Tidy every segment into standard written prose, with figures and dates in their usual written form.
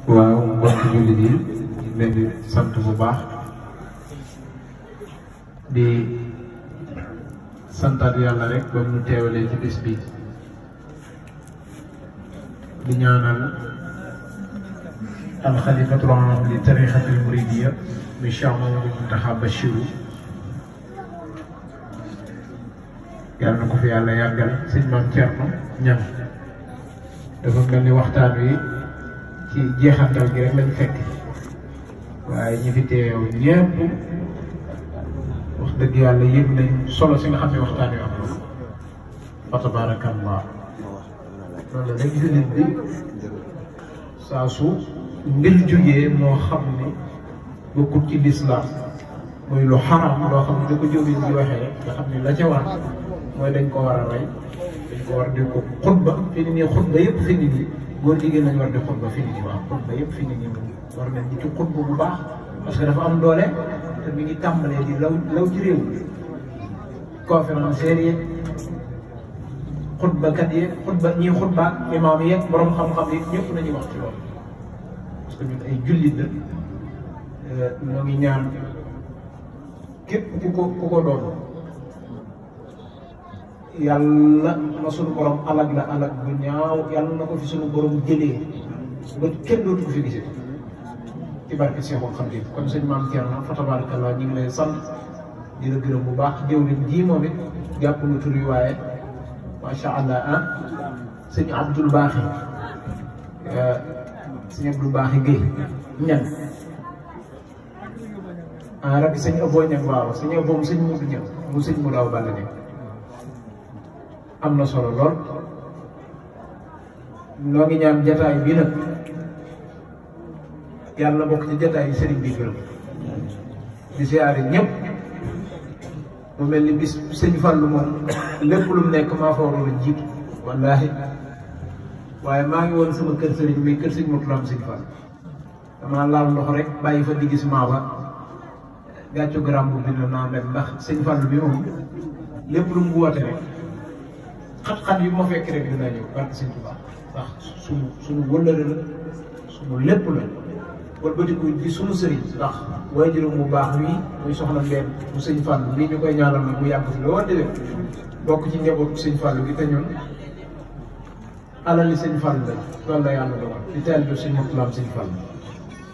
waaw mbokk jullit yi leen di sant bu baax di santaat yàlla rek ba mu teewalee ci bis bi di ñaanal alxalifatul aam li tarixatil muridiyya mi Cheikh Mamadou Mountakha Bachirou yàlla na ko fi yàlla yàggal sëñ Maam Thierno Niang dafa mel ni waxtaan wi ci jeexantal gi rek lañ fekk waaye ñi fi teew ñépp wax dëgg yàlla yëg nañ solo si nga xam ne waxtaan wi am na fa tabarakallah loolu rek jullit bi saa su mbir jógee moo xam ni bokkut ci lislaam muy lu xaram loo xam ne da ko jógee di waxee rek nga xam ne la ca war mooy dañ ko war a rey dañ ko war di ko xutba fi ni nii xutba yëpp fi ni nii góor jigéen lañ war di xutba fi ni nii waaw xutba yëpp fi ni nii moom war nañ di ci xutba bu baax parce que dafa am doole te mi ngi tàmbalee di law ci réew mi conférencier yi xutbakat yi xutba ñii xutbaak imaam yi borom xam-xam yi ñëpp nañuy wax ci loolu parce que ñun ay jullit la ñoo ngi ñaan képp ku ko doon yàlla na suñu borom alag la alag bu ñaaw yàlla na ko fi suñu borom jëlee ba kenn dootu ko fi gisee ci barke Seexul Xadiim kon sëñ Maam Thierno fa tabarakallah ñu ngi lay sant di la gërëm bu baax jëwriñ ji moom it jàpp na tur yi waaye macha allah sëñ Abdoul Baaxi sëñ Abdoul Baaxi Guèye ñan rek sëñ Abo ñan waaw sëñ Abo mu sëñ Mudu ñan mu sëñ mu daaw bàll ne am na solo lool noo ngi ñaan jataay bi nag yàlla bokk ci jataay yi sëriñ bi gërëm di siyaare ñëpp mu mel ni bis sëñ Fallu moom lépp lu mu nekk maa fa waroon a jiitu wallaahi waaye maa ngi woon sama kër sëriñ bi kër sëñ Murtalaam sëñ Fall damaa laal ndox rek bàyyi fa di gis maa ba gàccu gram bu dina naa dem ndax sëñ Fallu bi moom lépp lu mu woote rek xat-xat yu ma fekk rek dinaa ñëw barke sëñ Tuubaa ndax suñu wëllëre la suñu lépp la walbatiku di suñu sëriñ ndax waajuram bu baax wii muy soxna Mbène mu sëñ Fallu lii ñu koy ñaanal nag mu yàgg fi lool déwén bokk ci njabootu sëñ Fallu gi te ñun alali sëñ Fallu la loolu la yàlla dogal di teel bi sëñ Murtalaam sëñ Fallu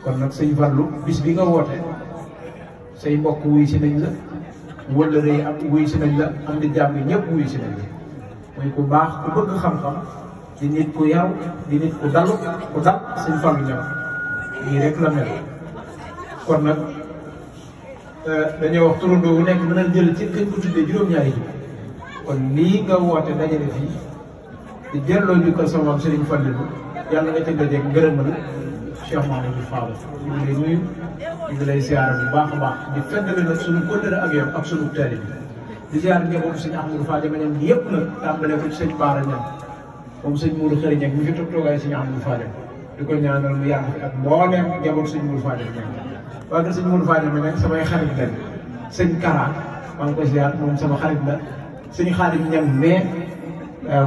kon nag sëñ Fallu bis bi nga woote say mbokk wuy si nañ la wëllëre yi am wuy si nañ la am di jàmm yi ñëpp wuy si nañ la muy ku baax ku bëgg xam-xam di nit ku yaru di nit ku dalu ku dal sëñ Fallu ñëw lii rek la mel kon nag dañoo wax turandoo bu nekk mën a jël ci kañ ko tuddee juróom-ñaari ji kon lii nga woote dajale fii di delloo njukkal sama maam Serigne Fallilou yàlla nga tëgg jeeg ngërëmal Cheikh Mamadou Fall ñu ngi lay nuyu ñu ngi lay ziar bu baax a baax di feddale nag suñu kóllëre ak yow ak suñu taalibe bi di ziar njabootu sëñ Ahmadou Fall ma ñam gi yëpp nag tàmbalee ko ci sëñ Baara Ñam moom sëñ Mourou Xëri Ñam mi fi toog toogaay sëñ Ahmadou Fall di ko ñaanal mu yàgg fi ak mbooleem njabootu sëñ Mourou Fall Ñam waaye que sëñ Mourou Fall ma nag samay xarit lañ sëñ Kara maa ngi ko ziar moom sama xarit la sëñ Xaadim Ñam mais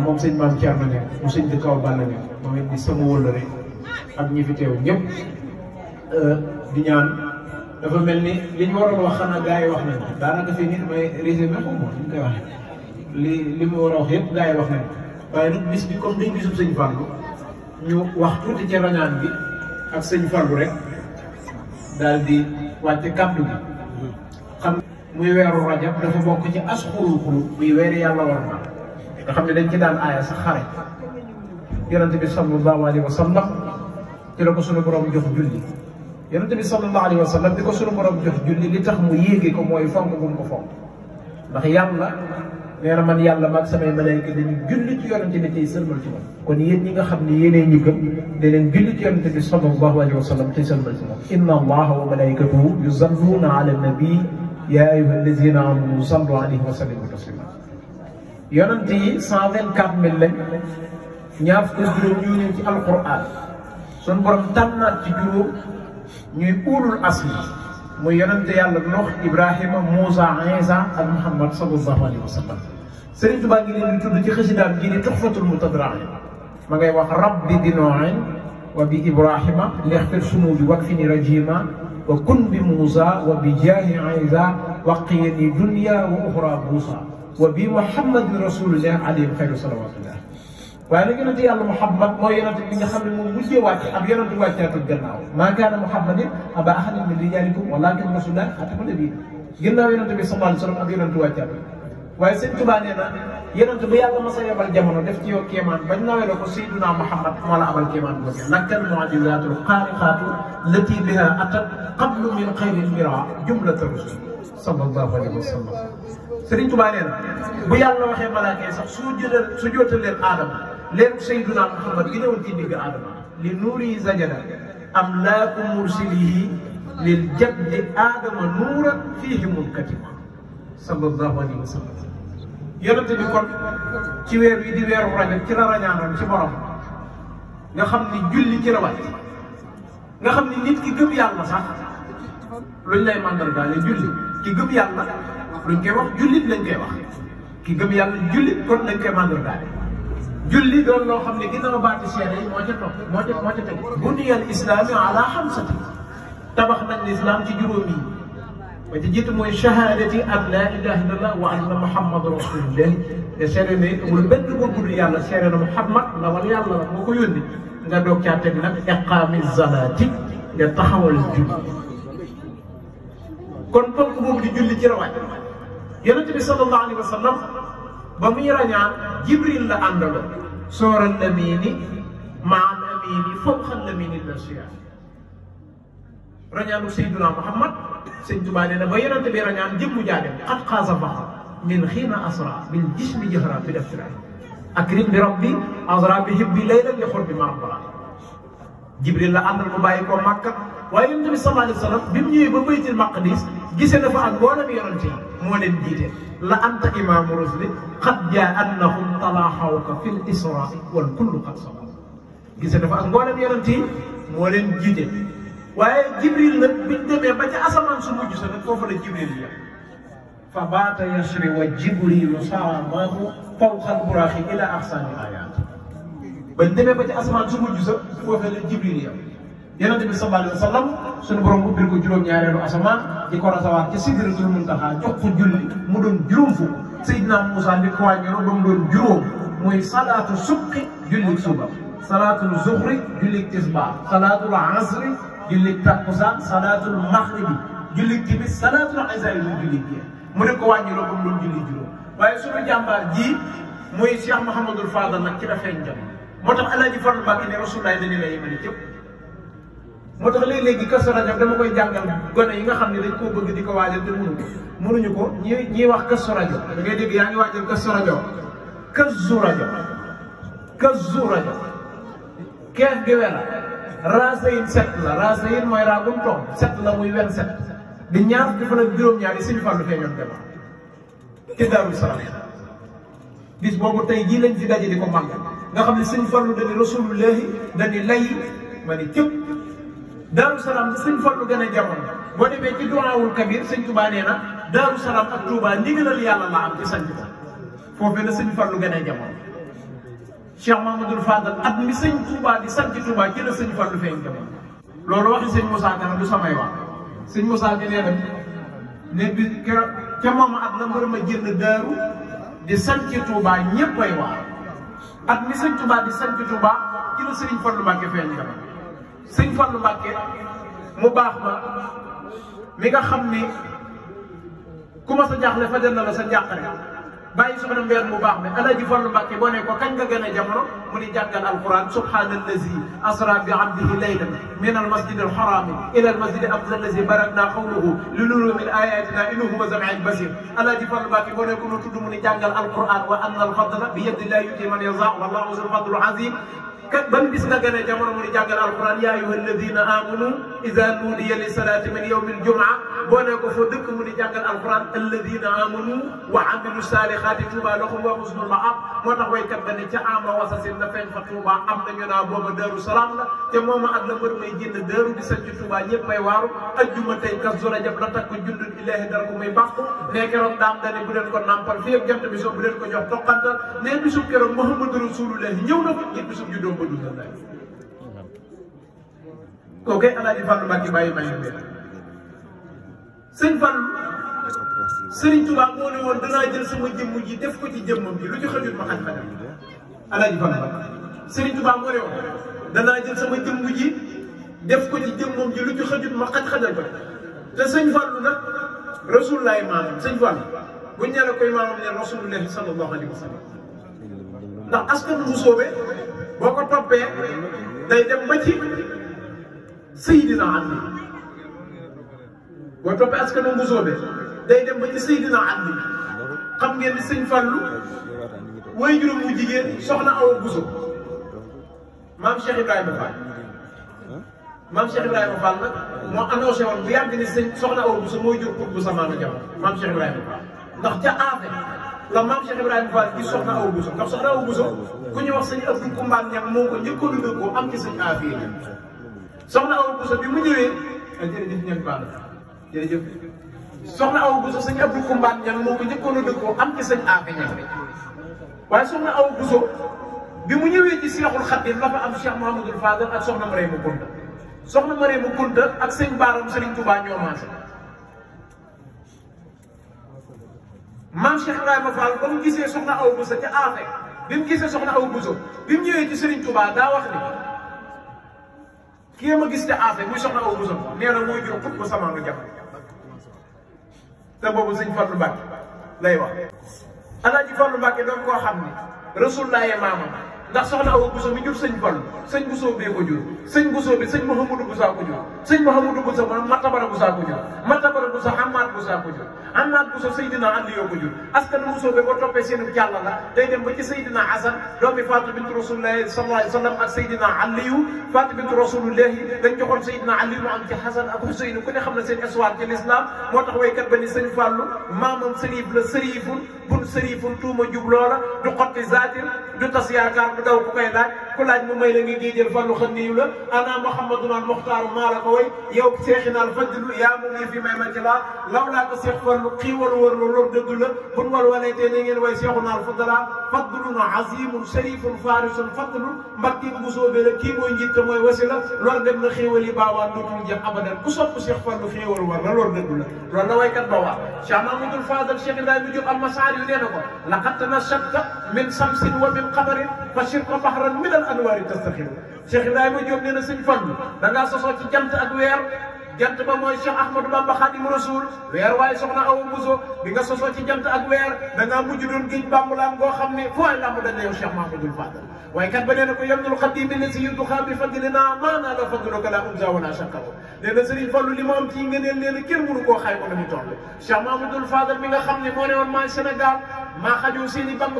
moom sëñ Maam Thierno Ñam mu sëñ di kaw Balla Ñam moom it di sama wóllëre ak ñi fi teew ñëpp di ñaan dafa mel ni li ñu waroon wax xanaa gars yi wax nañ daanaka fii nit may résumé xaw ma ñu koy waxee li mu war a wax yëpp gars yi wax nañ waaye nag bis bi comme dañ gisul sëñ Fallu ñu wax tuuti ca rañaan bi ak sëñ Fallu rek daal di wàcce kàddu gi xam muy weeru rajab dafa bokk ci asxurul xulub muy weeri yàlla war na nga xam ne dañ ci daan aaya sax xare yonente bi sallallahu alayhi wa sallam ci la ko sunu borom jox julli yonente bi sallallahu alayhi wa sallam di ko sunu borom jox julli li tax mu yéege ko mooy fonk bu mu ko fonk ndax yàlla nee na man yàlla maag samay malayka dañu julli ci yonente bi tey sëlmal ci moom kon yéen ñi nga xam ne yéenee ñi gëm da leen julli ci yonente bi sallallahu alayhi wa sallam tey sëlmal ci moom inna allaha wa malaykatahu yusalluna ala nabi ya ayyuha alladina amanu sallu alayhi wa sallimu taslima yonente yi 124 000 lañ ñaar fukk juróom ñu ñëw ci alquran sun borom tànnaat ci juróom ñuy ulul asli muy yonente yàlla Nuux Ibrahima Moussa Isa ak Muhammad sallallahu alayhi wa sallam Sëriñ Tuubaa ngi leen di tudd ci xasidaam ji di Tuhfatul Mutadarrin ma ngay wax rabbi bi nooin وبإبراهيم ليغفر ذنوبي واكفني رجيما وكن بموسى وبجاه عيسى وقيني دنيا وأخرى بوسى وبمحمد رسول الله عليه خير صلوات الله. waaye nag yonente yàlla Muhammad mooy yonente bi nga xam ne moom mujjee wàcc ab yonente wàccaatul gannaaw maa kaana Muhammadin abaa ahadin min rijaalikum walaakin rasuulullaah xaataman nabiyyiin gannaaw yonente bi sallallaahu alayhi wa sallam ab yonente wàccaatul waaye sëñ Tuubaa nee na yonente bu yàlla masa yebal jamono def ci yow kéemaan bañ nawee la ko Seydina Muhammad moo la abal kéemaan bu bëgg lakkal mu'jizaatul xaariqaatu lati biha atat qablu min xayril miraa jumlata rusul sallallahu alayhi wa sallam. Sëriñ Tuubaa nee na bu yàlla waxee malaaka yi sax su jootal leen aadama leen Seydina Muhammad gi ñëwoon ci digg aadama li nuuri zajada am laaku mursilihi lil jaddi aadama nuuran fiihi munkatima sallallahu alayhi wa sallam. yonente bi kon ci weer wi di weeru Rajab ci la rañaanoon ci borom nga xam ni julli ci la wàcc nga xam ni nit ki gëm yàlla sax luñ lay màndargaale julli ki gëm yàlla luñ koy wax jullit lañ koy wax ki gëm yàlla jullit kon lañ koy màndargaale julli doon loo xam ne ginnaaw baati seere yi moo ca topp moo ca teg buniyal islaami ala xamsati tabax nañ lislaam ci juróom yi ba ci jiitu mooy shahadati an la ilaha illallah wa anna muhammadu rasulullah te seere ne amul benn buur bu dul yàlla seere na muhammad ndawal yàlla la moo ko yónni nga doog caa teg nag iqaami zalaati nga taxawal julli kon ponk boobu di julli ci rawaay yonent bi sallallahu alayhi wa sallam ba muy rañaan jibril la àndaloon sooral lamini maa lamini fawqa lamini nasiya rañaanu Seydina Muhammad sëñ Tuubaa nee na ba yonent bi rañaan jëmmu jaa dem xat xaasa baxa min xiina asra bil jismi jëhra bi def tiraay akrim bi rabbi asra bi hibbi laylan li xur bi maabara jibril la àndal mu bàyyi ko Makka waaye yonent bi sallallahu alayhi wa sallam bi mu ñëwee ba baytil maqdis gisee na fa ak mboolem yonent yi moo leen jiite la anta imaamu rusli xat jaa annahum talaaxawka fil israa wal kullu xat sama gisee na fa ak mboolem yonent yi moo leen jiite waaye jibril nag biñ demee ba ca asamaan su mujj sa nag foofu la jibril yi fa baata yasri wa jibrilu saamaahu fawqa buraaxi ila axsaani ayaat bañ demee ba ca asamaan su mujj sa foofu la jibril yi yonent bi sallallahu alayhi wa sallam suñu borom ubbil ko juróom-ñaareelu asamaan di ko recevoir ca sidratul muntaha jox ko julli mu doon juróom fukk Seydina Moussa di ko wàññeeku ba mu doon juróom muy salaatu subhi julli suba salaatul zuhri julli tisbaar salaatul asri julli takkusaan salaatul maxribi julli timis salaatul ishaa julli gee mu ne ko wàññeeku ba mu doon julli juróom waaye suñu jàmbaar ji muy Cheikh Mouhamadul Fadal nag ci la feeñ jam moo tax El Hadj Fadlu Mbàkke ne Rasulullaay dañu lay yemale cëpp. moo tax léeg-léegi Kazu Rajab dama koy jàngal gone yi nga xam ne dañ koo bëgg di ko waajal te mënuñu ko ñiy wax Kazu Rajab da ngay dégg yaa ngi waajal Kazu Rajab Kazu Rajab keef gi wela raasayin set la raasayin mooy raagum toog set la muy wen set di ñaar di fan ak juróom-ñaar yi Sëñ Fallu feeñoon dema ci Daaru Salaam bis boobu tey jii lañ fi daje di ko màggal nga xam ne Sëñ Fallu dañu rasulullahi dañu lay ma ni cëpp Daaru Salaam Sëñ Fallu gën a jamono boo demee ci Duwaawul Kabir Sëñ Tuubaa nee na Daaru Salaam ak Touba ndigalal yàlla la am ci sanc ko foofee la Sëñ Fallu gën a jamono Cheikh Mamadou Fadal at mi Sëñ Tuubaa di sanc Touba ci la Sëñ Fallu feeñ jamono loolu waxi Sëñ Moussa Ka du samay wax Sëñ Moussa Ka nee na ne bi keroog ca moom at la mbër ma jënd daaru di sanc Touba ñëpp ay wax at mi Sëñ Tuubaa di sanc Touba ci la Sëriñ Fallu Mbàkke feeñ jamono Sëñ Fallu Mbàkke mu baax ma mi nga xam ni ku ma sa jaaxle fajal na la sa njàqare bàyyi soxna Mbeen mu baax mi Alaaji Fallu Mbàkke boo ne ko kañ nga gën a jamono mu ni jàngal alquran subhaanallazi asra bi abdihi laylan min almasjid alharami ila almasjid aqsa allazi barakna qawluhu li nuru min ayatina innahu huwa samiul basir Alaaji Fallu Mbàkke boo ne ko nu tudd mu ni jàngal alquran wa anna alfadla bi yadillahi yuti man yasha wallahu zul fadl azim kat ban bis nga gën a jamono mu ni jàngal alquran yaa ayyuha alladina amanu ida nuudiya li salaati min yawmi aljumaa boo ne ko foo dëkk mu ni jàngal alquran alladina amanu wa amilu salihati tuuba lahum wa husnul maab moo tax waykat ba ne ca ama wasasin la feeñ fa tuuba am nañu naa booba Daaru Salaam la te mooma at la mbër may génn daaru di sanc tuuba ñëpp may waaru ajjuma tey Kazu Rajab la takk jundul ilaahi dara ko muy bàqu ne keroog daam dane bu leen ko nampal fii ak jant bi so bu leen ko jox toqantal ne bisub keroog Muhammadu Rasulullahi ñëw na ko ngir bisub juddoom ba dundal kooku Alaaji Fallu Mbàkke bàyyi may mbir sëñ Fallu Sëriñ Tuubaa moo ne woon danaa jël sama jëmm ji def ko ci jëmmam ji lu ci xajul ma xaj-xajal Alaaji Fallu Mbàkke Sëriñ Tuubaa moo ne woon danaa jël sama jëmm ji def ko ci jëmmam ji lu ci xajul ma xaj-xajal ko te sëñ Fallu nag rasulullahi maamam sëñ Fallu buñ ne la koy maamam ne rasulullahi sallallahu alayhi wa sallam ndax askanu bu soobee boo ko toppee day dem ba ci Seydina Ali boo toppee askanu bu soobee day dem ba ci Seydina Ali xam ngeen ni sëñ Fallu way juróom mu jigéen soxna Awa Bousso maam Cheikh Ibrahima Fall maam Cheikh Ibrahima Fall nag moo annoncé woon bu yàgg ni sëñ soxna Awa Bousso mooy jur pour bu sa maama jamono maam Cheikh Ibrahima Fall ndax ca aafe la maam Cheikh Ibrahima Fall gi soxna Awa Bousso ndax soxna Awa Bousso ku ñu wax sëñ Abdou Kumbaan ñam moo ko njëkkoon a dëkkoo am ci sëñ aafe yi soxna Awa Bousso bi mu ñëwee jërëjëf ñan baal jërëjëf soxna Awa Bousso sëñ Abdou Kumbaan ñam moo ko njëkkoon a dëkkoo am ci sëñ aafe ñam waaye soxna Awa Bousso bi mu ñëwee ci Seexul Xadiim la fa am Cheikh Mouhamadoul Fadal ak soxna Mariama Kunta soxna Mariama Kunta ak sëñ Baaram Sëriñ Tuubaa ñoo maase maam Cheikh Ibrahima Fall ba mu gisee soxna Awa Bousso ca aafe bi mu gisee soxna Awa Bousso bi mu ñëwee ci Sëriñ Tuubaa daa wax ni kii ma gis ca aafe muy soxna Awa Bousso nee na mooy jur xut ba sama nga jafe te boobu sëñ Fallu Mbàkke lay wax Alaaji Fallu Mbàkke doon koo xam ni rasulullaahi maamam ndax soxna Awa Bousso mi jur sëñ Fallu sëñ Bousso bee ko jur sëñ Bousso bi sëñ Mouhamadou Bousso ko jur sëñ Mouhamadou Bousso moom Matabara Bousso ko jur Matabara Bousso Hamad Bousso ko jur Hamad Bousso Seydina Aliyu ko jur askan Bousso bi boo toppee seenu jàll la day dem ba ci Seydina Hasan doomi Faatu bintu Rasulullaahi sallallahu alayhi wa sallam ak Seydina Aliyu Faatu bintu Rasulullaahi dañ joxoon Seydina Aliyu mu am ci Hasan ak Huseyn ku ne xam na seen histoire ci l'islam moo tax waykat ba ni sëñ Fallu maamam sërif la sërifun bun sërifun tuuma jub loola du xotti zaatir du tas yaakaar du daw ku koy laaj ku laaj mu may la ngi géejël Fallu xanniyu la ana Muhammadun al Muxtaar maa la ko way yow seexinaal fadlu yaa mu ngi fi may ma ci laa law laa ko seex Fallu xiiwal wër la loolu dëgg la bun wal walaytee ni ngeen way seexunaal fadla fadlun azimun sharifun farisun fadlun mbakki bu soobee la kii mooy njiit te mooy wasila loolu dem na xéewal yi baawaan dootul jeex abadan ku sopp seex Fallu xéewal war la loolu dëgg la loolu la waykat ba wax Cheikh Mamadou Fadal Cheikh Ibrahima Diop almasaar yu nee na ko laqad tanashatta min samsin wa min qamarin fa shirka bahran min al anwaari tastaxiru Cheikh Ibrahima Diop nee na sëñ Fallu da ngaa sosoo ci jant ak weer jant ba mooy Cheikh Ahmadou Bamba Xaadimu Rasuul weer waaye soxna Awa Bousso bi nga sosoo ci jant ak weer da ngaa mujj doon géej bambulaam goo xam ne fu waay lamb dañ la yow Cheikh Mamadou Fadal waaye kat ba nee na ko yomnul xadimi la si yuddu xaam bi fadlina maanaa la fadluka la unsa wala shakkahu nee na Sëriñ Fallu li mu am ci ngëneel nee na kenn mënu koo xayma na mu toll Cheikh Mamadou Fadal mi nga xam ne moo ne woon maay Sénégal maa xajoo seeni bang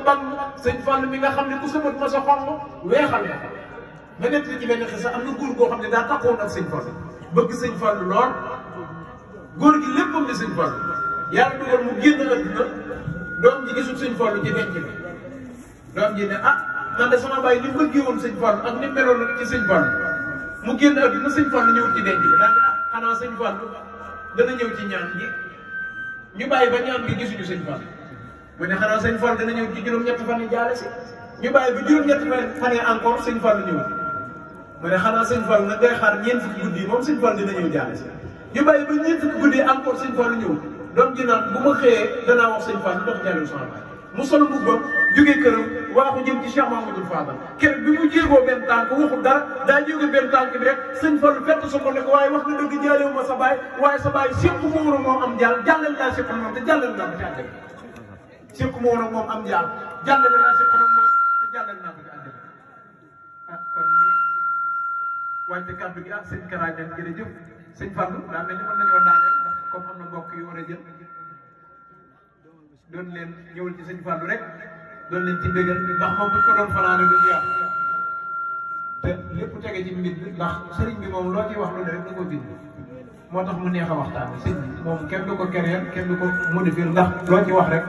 sëñ Fallu mi nga xam ne ku sëmat ma sa xonq weexal nga ma nett ci benn xisa am na góor goo xam ne daa taxoon ak sëñ Fallu bëgg sëñ Fallu lool góor gi léppam di sëñ Fallu yàlla dugal mu génn adduna doom ji gisul sëñ Fallu ci denc bi doom ji ne man de sama bàyyi ni mu bëggee woon sëñ Fallu ak ni mu meloon ci sëñ Fallu mu génn adduna sëñ Fallu ñëwul ci denc bi daal xanaa sëñ Fallu dana ñëw ci ñaan gi ñu bàyyi ba ñaan gi gisuñu sëñ Fallu mu ne xanaa sëñ Fallu dana ñëw ci juróom-ñetti fan yi jaale si ñu bàyyi ba juróom-ñetti fan yi encore sëñ Fallu ñëw mu ne xanaa sëñ Fallu nag day xaar ñeent fukki guddi yi moom sëñ Fallu dina ñëw jaale si ñu bàyyi ba ñeent fukki guddi yi encore sëñ Fallu ñëw doom ji naan bu ma xëyee danaa wax sëñ Fallu ndox jaalul sama baay mu solo mbubbam jógee këram waaxu jëm ci Cheikh Mamadou Fadal keroog bi mu jéegoo benn tànk waxul dara daa jóge benn tànk bi rek sëñ Fallu fett sa ko ne ko waaye wax nga dëgg jaalewu ma sa baay waaye sa baay sépp mu war a moom am jaal jàllal laa sépp moom te jàllal naa ko ci àddina sépp mu war a moom am jaal jàllal laa sépp moom te jàllal naa ko ci àddina kon ñi wàñte kàddu gi sëñ Karañan jërëjëf sëñ Fallu daa mel ni mën nañoo daaneel ndax comme am na mbokk yu war a jël doon leen ñëwul ci sëñ Fallu rek doon leen ci bégal ndax moom buñ ko doon fanaane du jeex te lépp tege ci mbir bi ndax sëriñ bi moom loo ciy wax lu ne rek da ko bind moo tax mu neex a waxtaan sëñ bi moom kenn du ko créer kenn du ko modifier ndax loo ci wax rek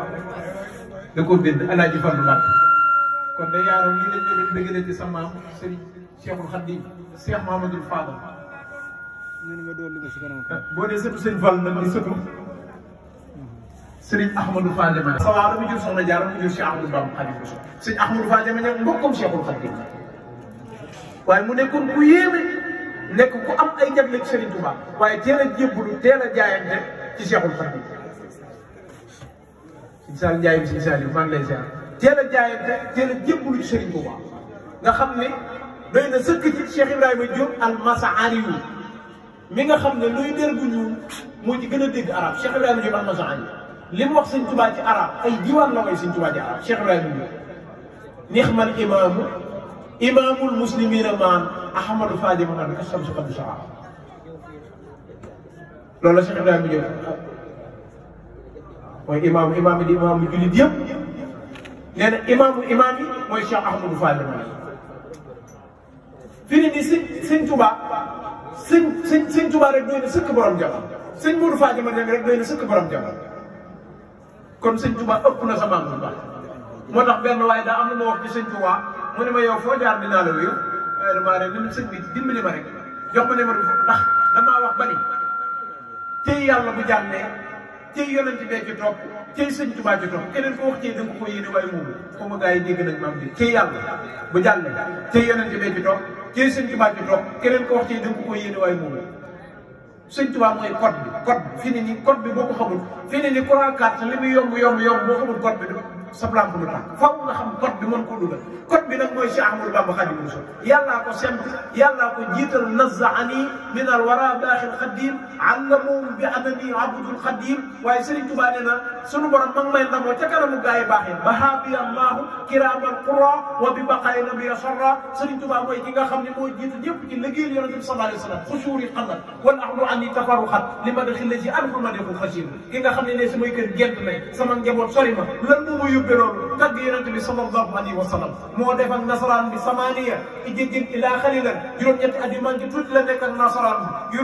da ko bind Alaaji Fallu Mbàkke kon day yaaram lii lañ doon bégalee ci sa maam sëriñ Cheikhul Khadim Cheikh Mamadou Fadal boo dee sëtu sëñ Fall nag di sëtu Serigne Ahmadou Fadima sawaara mu jur soxna Jaara mu jur Cheikh Ahmadou Bamba Khadim Rasul sëñ Ahmadou Fadima ñag mbokkam Cheikhul Khadim waaye mu nekkoon ku yéeme nekk ku am ay jagle ci Serigne Touba waaye teel a jébbalu teel a jaayante ci Cheikhul Khadim Sëñ Saliou Ndiaye bi Sëñ Saliou maa ngi lay ziar teel a jaayante teel a jébbalu ci Serigne Touba nga xam ne doy na sëkk ci Cheikh Ibrahima Diop al-Mas'ari mi nga xam ne luy der gu ñuul moo ci gën a dégg arab Cheikh Ibrahima Diop al-Mas'ari li mu wax Sëñ Touba ci arab ay diwaan la koy Sëñ Touba ci arab Cheikh Ibrahima Diop nixmal imaamu imaamul muslimina maan Ahmadou Fadima man kasam su xaddu saa loolu la Cheikh Ibrahima Diop mooy imaam yi di imaamu jullit yëpp nee na imaam yi mooy Cheikh Ahmadou Fadima fi ne nii sëñ Touba sëñ Touba rek doy na sëkk borom jamono sëñ Modou Fadima rek doy na sëkk borom jamono kon sëñ Touba ëpp na sa maam bu baax moo tax benn waaye daa am na ma wax ci sëñ Touba mu ne ma yow foo jaar dinaa la wéy waaye damaa rek ni sëñ bi dimbali ma rek jox ma ne ma ndax damaa wax ba ni tey yàlla bu jàllee tey yonent bee ci topp tey sëñ Touba ci topp keneen ko wax tey da nga ko yéene waaye moomu xaw ma gars yi dégg nañ maam bi tey yàlla bu jàllee tey yonent bee ci topp tey sëñ Touba ci topp keneen ko wax tey da nga ko yéene waaye moomu sëñ Touba mooy code bi fii ne nii code bi boo ko xamul fii ne nii courant carte li muy yomb boo xamul code bi sa lampe lu tax faaw nga xam code bi mën ko dugal code bi nag mooy Cheikh Ahmadou Bamba Khadimu Rasul yàllaa ko semp yàllaa ko jiital nazaani min al wara baaxil xadim allamu bi anani abdul xadim waaye Serigne Touba nee na sunu borom ma ngi may ndamoo ca kanamu gaa yi baax yi bahabi allahu kiramal qura wa bi baqaay nabiya sarra Serigne Touba mooy ki nga xam ne moo jiitu ñëpp ci liggéeyal yonente bi sallallahu alayhi wa sallam xusuuri xalat wal ahlu anni tafaruxat li ma daxil la ci alfu ma deful xasir ki nga xam ne samay kër gent nañ sama njaboot sori ma lan moo yóbbee loolu tagg yonente bi sallallahu alayhi wa sallam moo def ak nasaraan bi samaniya ijjin ilaa xalilan juróom-ñetti at yu manqué tuuti la nekk ak nasaraan bi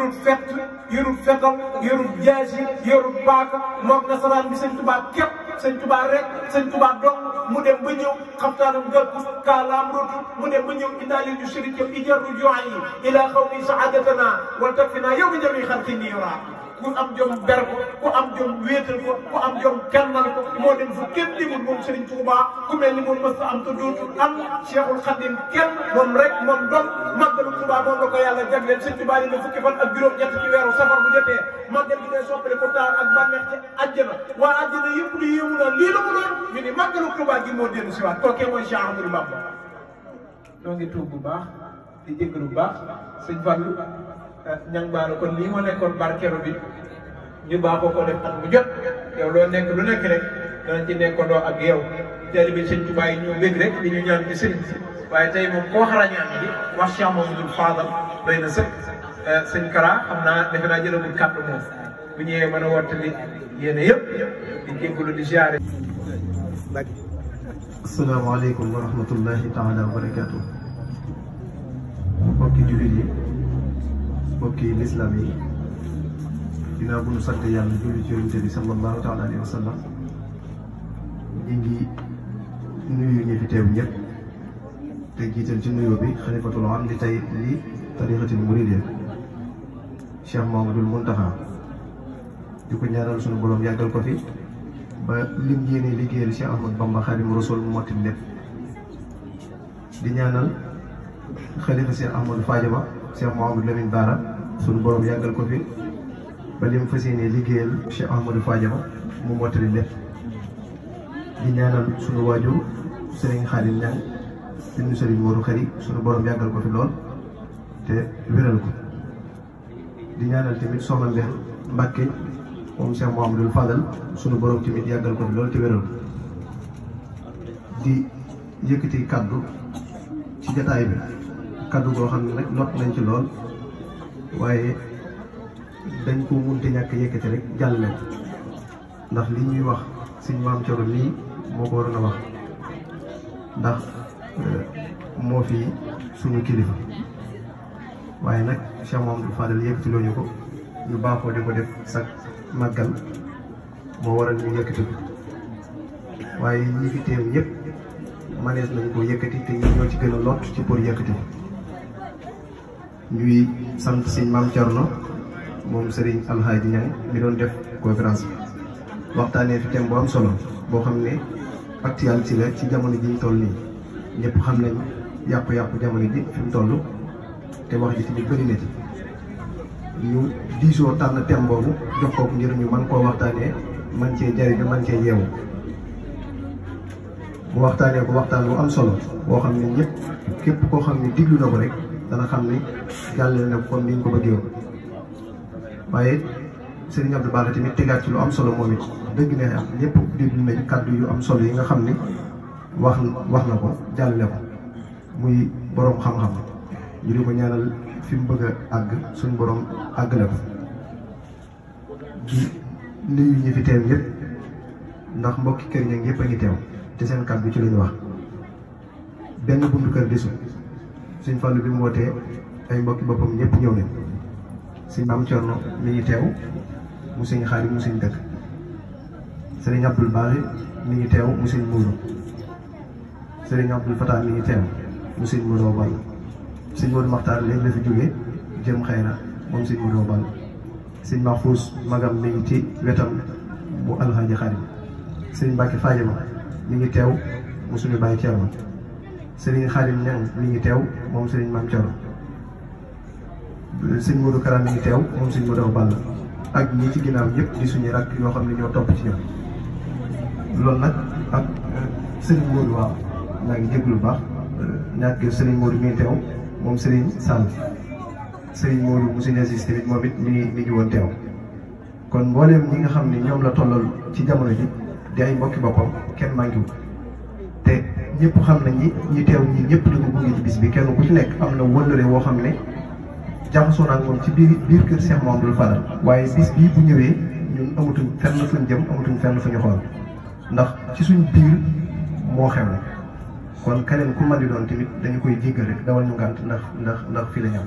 yorut fetal yorut jaasi yorut paaka moom nasaraan bi sëñ Touba képp sëñ Touba rek sëñ Touba dong mu dem ba ñëw xaftaanam galku kaalaam rotu mu dem ba ñëw indaali ju shérif yow ijarru joxan yi ilaa xaw mi saadatana wal takfina yow mi jami xalqi niira ku am jom ber ko ku am jom wéetal ko ku am jom kennal ko moo dem fu kenn dimul moom Serigne Touba ku mel ni moom mës a am te dootul am Cheikhul Khadim kenn moom rek moom doon màggalu Touba moom la ko yàlla jagleel Serigne Touba dina fukki fan ak juróom-ñett ci weeru safar bu jotee màggal gi day soppale ko taar ak bànneex ci àjjana waa àjjana yëpp li yéemu na lii la mu doon ñu ni màggalu Touba gi moo dellu si waat kookee mooy Cheikh Ahmadou Bamba ñoo ngi tuub bu baax di jéggalu bu baax sëñ Fallou ñang baara kon lii moo nekkoon barkeelu bi ñu baaxoo ko def at mu jot yow loo nekk lu nekk rek danañ ci nekkandoo ak yow teel bi sëñ Touba yi ñu bëgg rek di ñu ñaan ci sëñ waaye tey moom koo xara ñaan bi wax Cheikh Mamadou Fadal doy na sëkk sëñ Kara xam naa defe naa jëlagul kàddu moom bu ñëwee mën a wottali yéene yëpp di jéggalu di ziare. asalaamaaleykum wa rahmatullahi taala wa barakaatu. mbokki jullit yi mbokki lislaam yi ginnaaw bu nu sant yàlla julli ci yonent bi sallallahu taala alayhi wa sallam ñu ngi nuyu ñi fi teew ñëpp te jiital ci nuyoo bi xalifatul am li tey li tariqatil muridiyya Cheikh Mamadul Muntaxa di ko ñaanal sunu borom yàggal ko fi ba lim yéene liggéeyal Cheikh Ahmadou Bamba Xaadimu Rasuul mu mottali lépp di ñaanal xalifa Cheikh Ahmadou Fadiama Cheikh Mouhamadou Lamine Bara sunu borom yàggal ko fi ba lim fas yéene liggéeyal Cheikh Ahmadou Fadiama mu mottali lépp di ñaanal sunu waajur Serigne Khadim Niang ibnu Serigne Modou Khari sunu borom yàggal ko fi lool te wéral ko di ñaanal tamit soxna Mbène Mbacke moom Cheikh Mouhamadoul Fadal sunu borom tamit yàggal ko fi lool te wéral ko di yëkkati kaddu ci jataay bi kaddu goo xam ne nag lot nañ ci lool waaye dañ ko munte ñàkk yëkkati rek jàll leen ndax li ñuy wax suñ maam Thioro nii moo ko waroon a wax ndax moo fi sunu kilifa waaye nag Cheikh Mouhamadoul Fadal yëkkati loo ñu ko ñu baaxoo di ko def sax màggal moo waral ñu yëkkati ko waaye ñi fi teew ñëpp manees nañ ko yëkkati te ñi ñoo ci gën a lot ci pour yëkkati ñuy sant sëñ maam Thiorno moom Serigne Alhaaji Niang mi doon def conférence bi waxtaanee fi thème bu am solo boo xam ne actualité la ci jamono ji ñu toll nii ñëpp xam nañ yàqu-yàqu jamono ji fi mu toll te wax ji tamit bëri na ci ñu diisoo tànn thème boobu jox ko ngir ñu mën koo waxtaanee man cee jariñu man cee yeewu mu waxtaanee ko waxtaan bu am solo boo xam ne ñëpp képp koo xam ne diglu na ko rek dana xam ni jàllale na ko comme ni ñu ko bëggee woon waaye Serigne Abdou Bara tamit tegaat ci lu am solo moom it dëgg ne am ñëpp déglu nañ kàddu yu am solo yi nga xam ni wax na ko jàllale ko muy borom xam-xam ñu di ko ñaanal fi mu bëgg a àgg suñ borom àggale ko di nuyu ñi fi teew yëpp ndax mbokki kër ña yëpp a ngi teew te seen kàddu ci la ñu wax benn buntu kër desul suñ Fallu bi mu wootee ay mbokki boppam ñëpp ñëw nañ suñ Maam Cerno mi ngi teew mu sëñ Xaadim mu sëñ dëkk sëriñ Abdul Bari mi ngi teew mu sëñ Muuru sëriñ Abdul Fatah mi ngi teew mu sëñ Muuru Ball sëñ Moodu Maxtaar léegi la fi jógee jëm Xayra moom sëñ Muuru Ball sëñ Mahfuus magam mi ngi ci wetam bu Alxaaji Xaadim sëriñ Mbàkke Faajama mi ngi teew mu suñu bàyyi Cerno sëriñ Xaadim Ñang mi ngi teew moom sëriñ Maam Cerno sëñ Modou Kara mi ngi teew moom sëñ Modou Ball ak ñi ci ginnaaw ñëpp di suñu rakk yoo xam ne ñoo topp ci ñoom loolu nag ak sëriñ Modou waaw maa ngi jéglu lu baax ñàkk sëriñ Modou mi ngi teew moom sëriñ Sall sëriñ Modou mu sëriñ Aziz tamit moom it mi ngi woon teew kon mbooleem ñi nga xam ne ñoom la tollal ci jamono ji di ay mbokki boppam kenn manqué wu te ñëpp xam nañ ñi teew ñi ñëpp di ko gunge ci bis bi kenn ku ci nekk am na wëllëre woo xam ne jaxasoo naa moom ci biir kër Cheikh Mouhamadoul Fadal waaye bis bii bu ñëwee ñun amatuñ fenn fuñ jëm amatuñ fenn fu ñu xool ndax ci suñ biir moo xew la kon keneen ku mën di doon tamit dañu koy jéggal rek dawal ñu ngànt ndax fii la ñam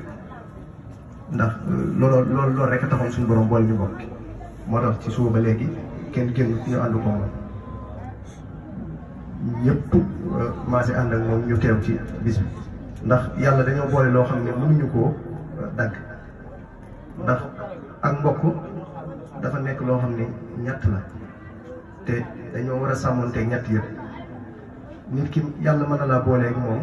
ndax loolu rek a taxoon suñu borom boole ñu bokk moo tax ci suba ba léegi kenn génn ñu ànd ko moom ñëpp maase ànd ak moom ñu teew ci bis bi ndax yàlla dañoo boole loo xam ne mënuñu koo dagg ndax ak mbokk dafa nekk loo xam ne ñett la te dañoo war a sàmmonteeg ñett yëpp nit ki yàlla mën na laa booleeg moom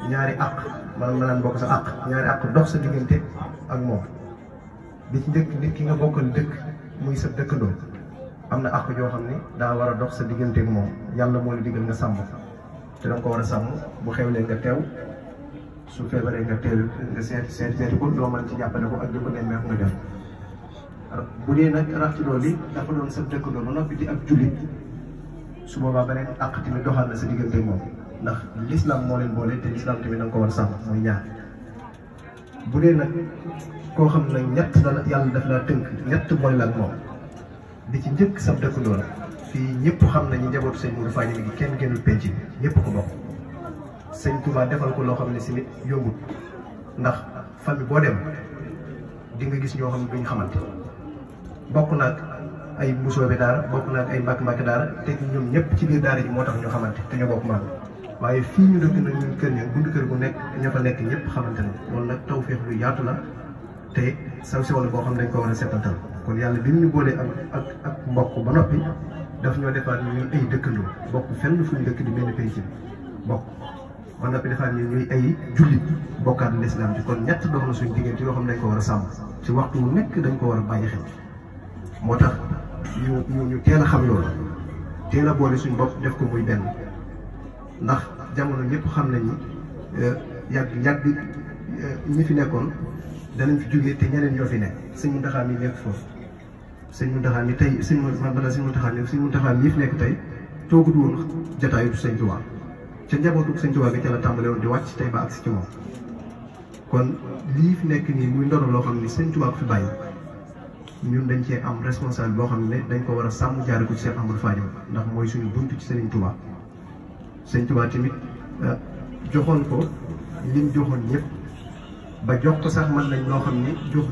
ñaari àq man naan bokk sa àq ñaari àq dox sa diggante ak moom bi ci njëkk nit ki nga bokkal dëkk muy sa dëkkandoo am na àq joo xam ne daa war a dox sa diggante ak moom yàlla moo la digal nga sàmm te danga ko war a sàmm bu xewlee nga teew su feebaree nga teel nga seeti ko loo mën ci jàppale ko ak di ko nemmeeku nga def bu dee nag rax ci loolu li dafa doon sa dëkkandoo ba noppi di ab jullit su boobaa beneen àq tamit doxal na sa diggante moom ndax l'islam moo leen boole te l'islam tamit da nga ko war a sàmm mooy ñaar bu dee nag koo xam ne ñett dala yàlla daf laa tënk ñett boole la ak moom bi ci njëkk sa dëkkandoo la fii ñëpp xam nañu njabootu sëñ Modou Fadil gi kenn génnul penc bi ñëpp ko bokk sëñ Touba defal ko loo xam ne si nit yombut ndax famille boo dem di nga gis ñoo xam ne duñ xamante bokk naag ay mbusoobe daara bokk naag ay mbàkk daara te ñoom ñëpp ci biir daara ji moo tax ñu xamante te ñoo bokk maam waaye fii ñu dëkk nag ñun kër ña buntu kër gu nekk ña fa nekk ñëpp xamante ne loolu nag tawfeex lu yaatu la te saw si wala boo xam ne dañ ko war a setantal kon yàlla bi ñu boolee ak mbokk ba noppi daf ñoo defaat ñu ñuy ay dëkkandoo bokk fenn fu ñu dëkk di benn penc bokk ba noppi defaat ñu ñuy ay jullit bokkaat l'islam bi kon ñett dox na suñu diggante yoo xam ne dañ ko war a sàmm ci waxtu wu nekk dañ ko war a bàyyi xel moo tax ñu teel a xam loolu teel a boole suñu bopp def ko muy benn ndax jamono ñëpp xam nañ ni yàgg ñi fi nekkoon danañ fi jógee te ñeneen ñoo fi nekk sëñ Mountakha mi nekk foofu sëñ Mountakha mi tey sëñ Mountakha mi fi nekk tey toogut woon jotaayu sëñ Tuubaa ca njabootu sëñ Tuubaa gi ca la tàmbale woon di wàcc tey ba agsi ci moom kon lii fi nekk nii muy ndono loo xam ni sëñ Tuubaa ko fi bàyyi ñun dañ cee am responsable boo xam ne dañ ko war a sàmm jaare ko ci Cheikh Amadou Fadil ndax mooy suñu buntu ci Sëriñ Tuubaa sëñ Tuubaa tamit joxoon ko lim joxoon ñëpp ba jox ko sax mën nañ loo xam ni jox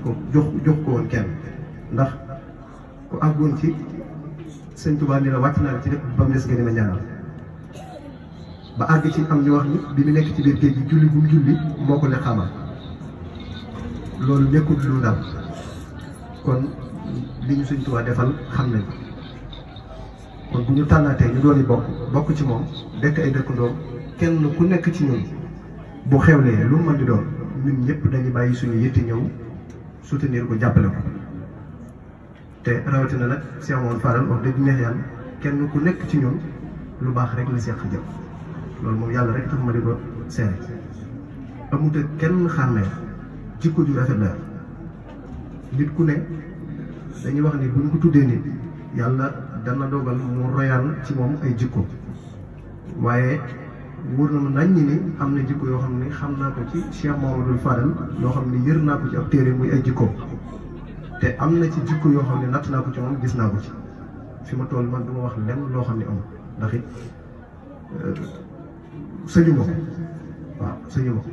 ko woon kenn ndax ku àggoon ci sëñ Tuubaa ni la wàcc naa ci lépp ba mu des nga dina ñaanal ba àgg ci am ñu wax ni bi mu nekk ci biir géej gi julli bu mu julli moo ko le xamal loolu nekkul lu ndam kon li ñu sëñ Tuubaa defal xam nañ kon bu ñu tànnaatee ñu doon bokk ci moom dekk ay dëkkandoom kenn ku nekk ci ñun bu xewlee lu mu mën di doon ñun ñëpp dañuy bàyyi suñu yitte ñëw soutenir ko jàppale ko te rawatina nag Cheikh Mamadou Fadal wax dëgg neex yàlla kenn ku nekk ci ñun lu baax rek la seq jëm loolu moom yàlla rek tax ma di ko seere amut ak kenn xàmmee jikko ju rafet la nit ku ne dañuy wax ni buñ ko tuddee nit yàlla dana dogal mu royal ci moom ay jikko waaye wóor na mu nañ ni am na jikko yoo xam ne xam naa ko ci Cheikh Mamadou Fadal loo xam ne yër naa ko ci ab téere muy ay jikko te am na ci jikko yoo xam ne natt naa ko ci moom gis naa ko ci fi ma toll man du ma wax lenn loo xam ne amul ndax it sëñu ma ko waaw sëñu ma ko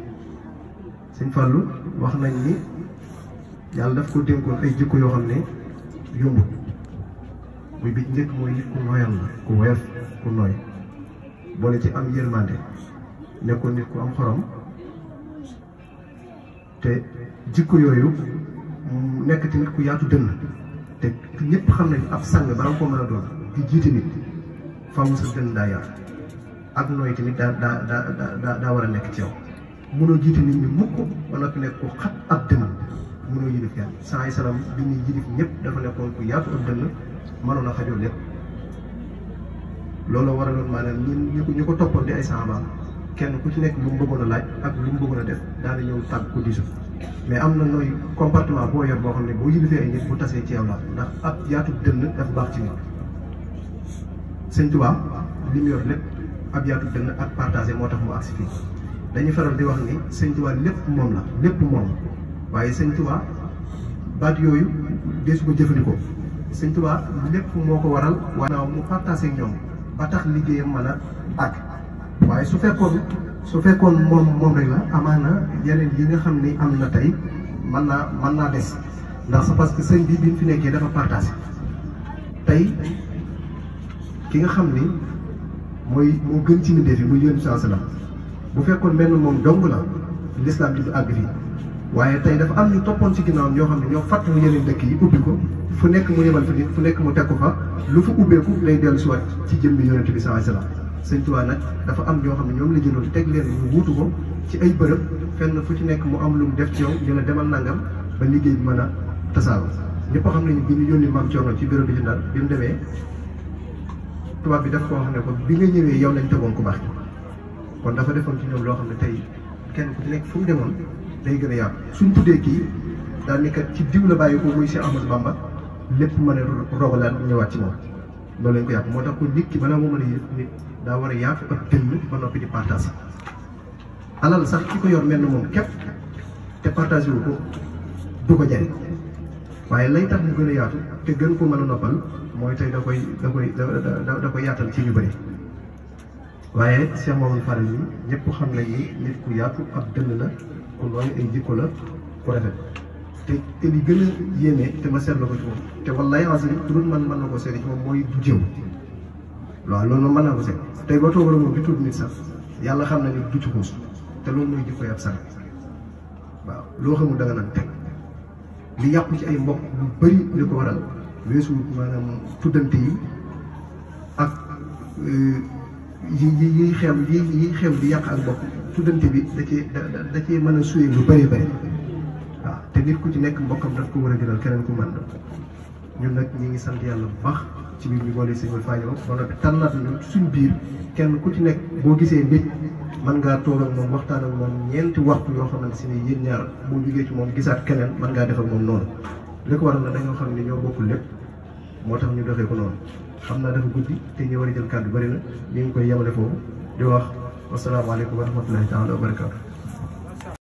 sëñ Fallou wax nañ ni yàlla daf ko dénkoon ay jikko yoo xam ne yombut muy bi njëkk mooy nit ku nooyal la ku woyof ku nooy boole ci am yërmande nekkoon nit ku am xorom te jikko yooyu nekk ci nit ku yaatu dënn te ñëpp xam nañ ab sang bala nga ko mën a doon di jiite nit faaw sa dënn daa yaatu ak nooy tamit daa war a nekk ci yow mënoo jiite nit ñi mukk ba noppi nekk ku xat ab dënn mënoo yilif kenn saa yi salaam bi ñuy yilif ñëpp dafa nekkoon ku yaatu ab dënn mënoon a xajoo lépp loolu waraloon maanaam ñu ko toppoon di ay saxaaba kenn ku ci nekk lu mu bëggoon a laaj ak lu mu bëggoon a def daana ñëw tàgg ko diisu mais am na nooy comportement boo yor boo xam ne boo yilifee ay nit bu tasee ci yow la ndax ab yaatu dënn dafa baax ci nit Sëñ Tuubaa li mu yor lépp ab yaatu dënn ak partagé moo tax mu agsi fii dañuy faral di wax ni Sëñ Tuubaa lépp moom la lépp moom waaye Sëñ Tuubaa baat yooyu deesu ko jëfandikoo Sëñ Tuubaa lépp moo ko waral waaye mu partagé ak ñoom ba tax liggéeyam mën a àgg waaye su fekkoon moom rek la amaana yeneen yi nga xam ni am na tey mën naa des ndax c'est parce que sëñ bi mu fi nekkee dafa partagé tey ki nga xam ni moo gën ci mbindeef yi muy yónni saa salaam bu fekkoon benn moom dong la l'islam di àgg fii waaye tey dafa am ñu toppoon ci ginnaawam ñoo xam ne ñoo fàttali yeneen dëkk yi ubbi ko fu nekk mu yebal fa nit fu nekk mu teg ko fa lu fa ubbeeku lay dellu si waat ci jëmmi yonent bi sallallahu alayhi wasallam Sëñ Tuubaa nag dafa am ñoo xam ne ñoom la jëloon teg leen ñu wuutu ko ci ay bërëb fenn fu ci nekk mu am lu mu def ci yow ñu la demal nangam ba liggéey bi mën a tasaaroo ñëpp xam nañu bi ñu yónni Maam Cerno ci bureau bi ci Ndar bi mu demee tubaab bi daf ko wax ne ko bi nga ñëwee yow lañ tegoon ku baax kon dafa defoon ci ñoom loo xam ne tey kenn ku ci nekk fu mu demoon day gën a yaatu suñ tuddee kii daal ni kat ci diw la bàyyi ko muy Cheikh Ahmadou Bamba lépp mën a rogalaan ñëwaat ci moom loolu lañ ko yàpp moo tax ko nit ki balaa moo mën a yëg nit daa war a yaatu ak dënn ba noppi di partage alal sax ki ko yor mel na moom képp te partage wu ko du ko jariñ waaye lay tax mu gën a yaatu te gën ko mën a noppal mooy tey da koy yaatal ci ñu bëri waaye Cheikh Mamadou Fadal yi ñëpp xam nañ ni nit ku yaatu ak dënn la ku nooy ay jikko la ku rafet te li gën a yéeme te ma seetlu ko ci moom te wallaay en tout cas man mën na koo seede ci moom mooy du jëw waaw loolu moom mën naa ko seet tey boo toogaloon moom di tudd nit sax yàlla xam na ni du ci xuus te loolu mooy jikko yab sax waaw loo xamul da nga naan teg li yàqu ci ay mbokk lu bëri li ko waral weesu maanaam tuddante yi ak yi xew di yàq ak mbokk tuddante bi da cee mën a suyee lu bëri bëri waaw te nit ku ci nekk mbokkam daf ko war a gënal keneen ku mën ñun nag ñi ngi sant yàlla bu baax ci biir ñu boole Sëñ Fallou ba noppi tànnaat ñu suñ biir kenn ku ci nekk boo gisee nit mën ngaa toog ak moom waxtaan ak moom ñeenti waxtu yoo xamante si ni yéen ñaar boo jógee ci moom gisaat keneen mën ngaa def ak moom noonu li ko waral na dañoo xam ne ñoo bokkul lépp moo tax ñu doxee ko noonu xam naa dafa guddi te ñu war a jël kàddu bari na ñu ngi koy yemale foofu di wax wasalaamaaleykum wa rahmatullahi taala wa barakaatu